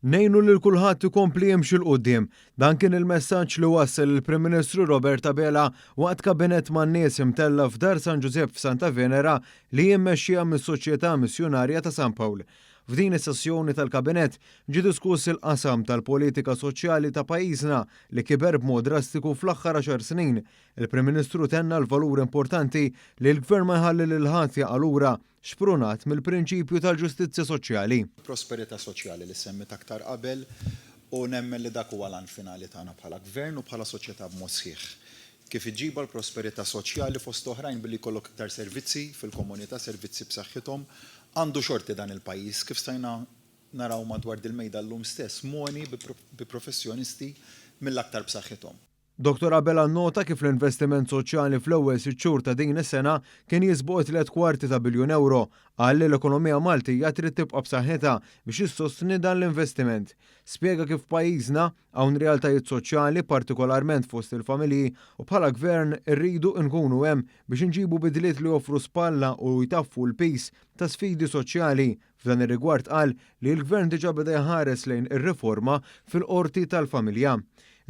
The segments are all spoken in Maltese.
Ngħinu lil kulħadd ikompli jimxi 'l quddiem. Dan kien il-messaġġ li wassal il-Prim Ministru Robert Abela waqt Kabinett man-Nies imtella' f'Dar San Ġużepp f'Santa Venera li hi mmexxija mis-Soċjetà Missjunarja ta' San Pawl. F'din is-sessjoni tal-Kabinett ġie diskuss il-qasam tal-politika soċjali ta' pajjiżna li kiber b'mod drastiku fl-aħħar għaxar snin. Il-Prim Ministru tenna l-valur importanti li l-Gvern ma jħalli lil ħadd jaqa' lura xprunat mill-prinċipju tal-ġustizzja soċjali. Prosperità soċjali li semmit aktar qabel u nemmen li dak huwa l-għan finali tagħna bħala Gvern u bħala soċjetà b'mod sħiħ. Kif iġġibha l-prosperità soċjali fost oħrajn billi jkollok iktar servizzi fil-komunità, servizzi b'saħħithom. Għandu xorti dan il-pajjiż, kif stajna naraw madwar dil-mejda llum stess, mogħni bi professjonisti mill-aktar b'saħħithom. Dottor Abela nnota kif l-investiment soċjali fl-ewwel sitt xhur ta' din is-sena kien jisboq it-tliet kwarti ta' biljun ewro. Qal li l-ekonomija Maltija trid tibqa' b'saħħitha biex issostni dan l-investiment. Spjega kif f'pajjiżna hawn realtajiet soċjali partikolarment fost il-familji u bħala Gvern irridu nkunu hemm biex inġibu bidliet li joffru spalla u jtaffu l-piż ta' sfidi soċjali. F'dan ir-rigward qal li l-Gvern diġà beda jħares lejn ir-riforma fil-Qorti tal-Familja.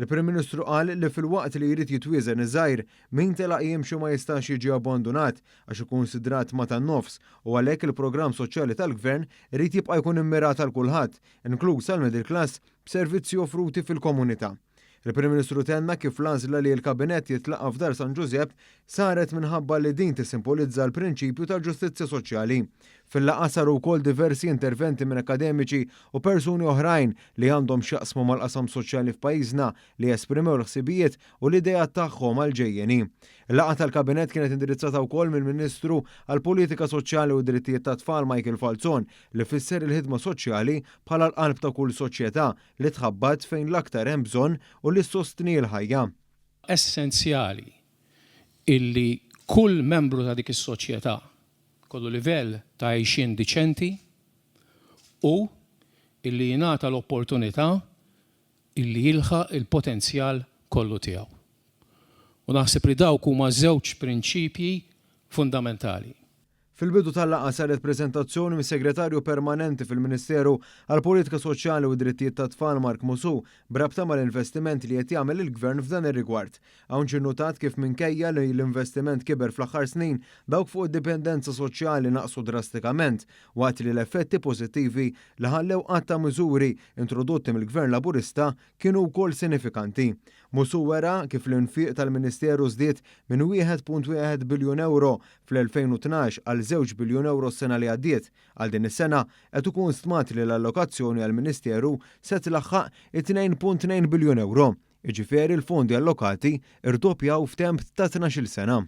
Il-Prim Ministru qal li filwaqt li jrid jitwieżen iż-żgħir, min telaq jimxi ma jistax jiġi abbandunat għax ikkunsidrat ma' tan-nofs u għalhekk il-programm soċjali tal-Gvern irid jibqa' jkun immirat għal kulħadd, inkluż għall-middle class, b'servizzi offruti fil-komunità. Il-Prim Ministru tenna kif l-għażla li l-Kabinett jitlaqa' f'Dar San Ġużepp saret minħabba li din tissimpolizza l-prinċipju tal-ġustizzja soċjali. Fil-laqgħa saru wkoll diversi interventi minn akkademiċi u persuni oħrajn li għandhom x'jaqsmu mal-qasam soċjali f'pajjiżna li esprimew l-ħsibijiet u l-ideat tagħhom għall-ġejjieni. Il-laqgħa tal-Kabinett kienet indirizzata wkoll mill-Ministru għall-Politika Soċjali u d-Drittijiet tat-Tfal Michael Falzon li fisser il-ħidma soċjali bħala l-qalb ta' kull soċjetà li tħabbat fejn l-aktar hemm bżonn u li ssostni l-ħajja. Essenzjali illi kull membru ta' dik is-soċjetà jkollu livell ta' għixien diċenti u illi jingħata l-opportunità illi jilħaq il-potenzjal kollu tiegħu. U naħseb li dawk huma żewġ prinċipji fundamentali. Fil-bidu tal-laqgħa saret preżentazzjoni mis-Segretarju Permanenti fil-Ministeru għall-Politika Soċjali u d-Drittijiet tat-Tfal Mark Musù b'rabta mal-investiment li qed jagħmel il-Gvern f'dan ir-rigward. Hawn ġie nnutat kif minkejja li l-investiment kiber fl-aħħar snin, dawk fuq id-dipendenza soċjali naqsu drastikament waqt li l-effetti pożittivi li ħallew għadd ta' miżuri introdotti mill-Gvern Laburista kienu wkoll sinifikanti. Musù wera kif l-infiq tal-Ministeru żdied minn 1.1 biljun ewro fl-2012 għal żewġ biljun ewro s-sena li għaddiet. Għal din is-sena, qed ikun stmat li l-allokazzjoni għall-Ministeru se tlaħħaq it-2.2 biljun ewro, jiġifieri l-fondi allokati rdoppjaw f'temp ta' tnax-il sena.